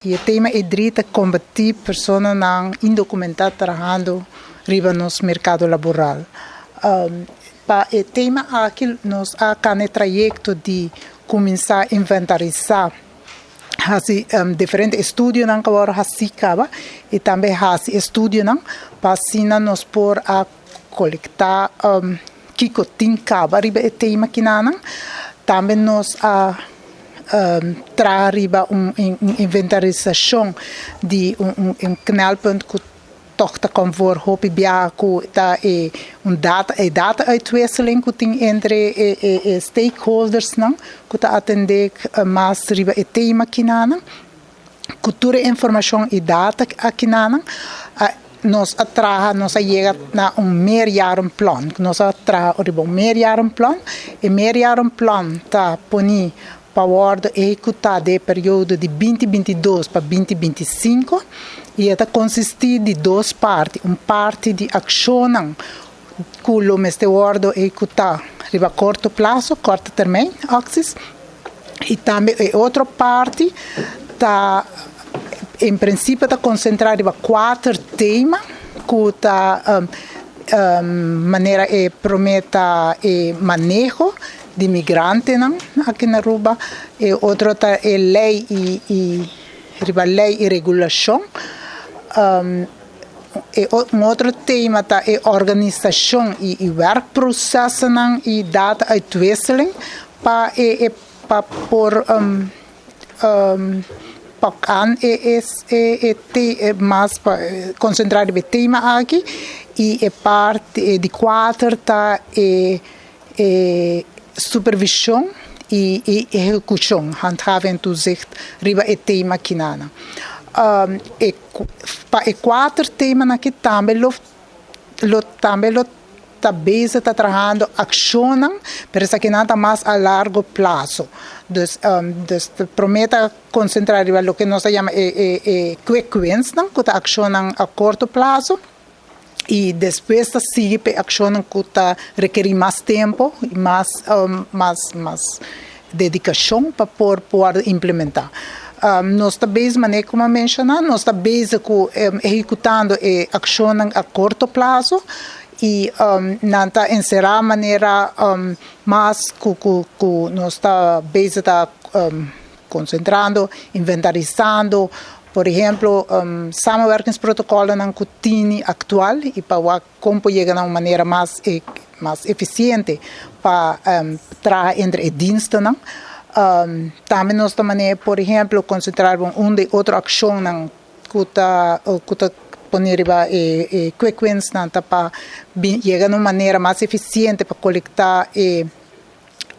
E tema e drie ta kombatí personanan indokumentá trahando riba nos merkado laboral. Pa e tema aki nos a kana e trayekto di kuminsá inventarisá, hasi diferente estudionan ku a wòrdu hasí kaba i tambe hasi estudionan pa asina nos por a kolektá kiko tin kaba riba e tema kinanan. Tambe nos a traha riba un inventarisashon di un knelpunt ku tòg ta kon for hopi biaha ku ta e un data e data uitwisseling ku tin entre e stakeholdersnan ku ta atendé mas riba e tema kinanan. Ku tur e informashon i data akinanan nos a traha, nos a yega na un meerjarenplan. Nos a traha riba un meerjarenplan. E meerjarenplan ta poni pa wòrdu ehekutá den e periodo di 2022 pa 2025 i e ta konsistí di dos parti. Un parti di akshonnan ku lo mester wòrdu ehekutá riba korto plaso, korte termijn acties, i tambe e otro parti ta en prinsipio ta konsentrá riba kuater tema ku ta manera e promé ta e maneho di migrantenan aki na Aruba, e otro ta e lei i riba lei i regulashon. E un otro tema ta e organisashon i werkprosesonan i data uitwisseling pa e e pa por pak aan e e e e mas pa konsentrá riba e tema aki i e parti di kuater ta e e supervishon i e ehekushon, handhaving en toezicht, riba e tema kinanan. E pa e kuater temanan aki tambe lo lo tambe lo ta bezig ta trahando akshonnan, pero esakinan ta mas a largo plaso. Dus dus promé ta konsentrá riba loke nos ta yama e e e quick winsnan ku ta akshonnan a korto plaso. I despues ta sigui pa e akshonnan ku ta rekerí mas tempu i mas mas mas dedikashon pa por wòrdu implementá. Nos ta bezig, manera ku mi a menshoná, nos ta bezig ku ehekutando e akshonnan a korto plaso i nan ta enserá manera mas ku ku ku nos ta bezig ta Konsentrando, inventarisando, por ehemplo, samenwerkingsprotokolnan ku tini aktual i pa wak kon por yega na un manera mas mas efisiente pa traha entre e dienstennan. Tambe nos ta manera, por ehemplo, konsentrá riba un di otro akshonnan ku ta ku ta pone riba e quick winsnan ta pa bin yega na un manera mas efisiente pa kolektá e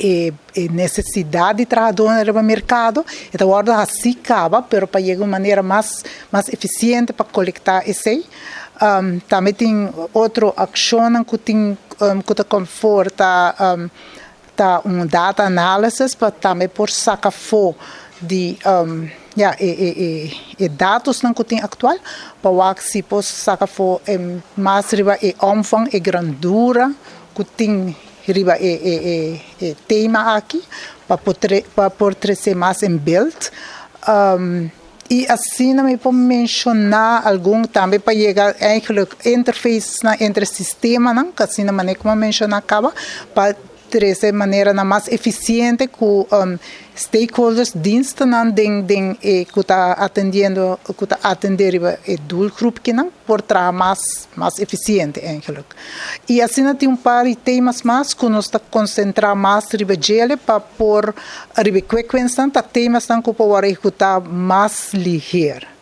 E nesesidat di trahadónan riba merkado e ta wòrdu hasí kaba, pero pa yega un manera mas mas efisiente pa kolektá esei. Tambe tin otro akshonnan ku tin ku ta konforta ta un data analysis pa tambe por saka afó di ya e e e datosnan ku tin aktual pa wak si por saka afó mas riba e omvang, e grandura ku tin riba e e e tema aki pa por pa por trece mas en beeld y asina mi por menciona algun tambe pa yega eigenlijk interfacesnan entre sistemanan cu asina manera cu mi a menciona caba pa trece maneranan mas eficiente cu stakeholders, dienstennan den den e cu ta atendiendo cu ta atende riba e doelgroep kinan por traha mas mas eficiente eigenlijk. I asina tin un par di temas mas ku nos ta konsentrá mas riba djele pa por riba e quick winsnan ta temasnan ku por wòrdu ehekutá mas liher.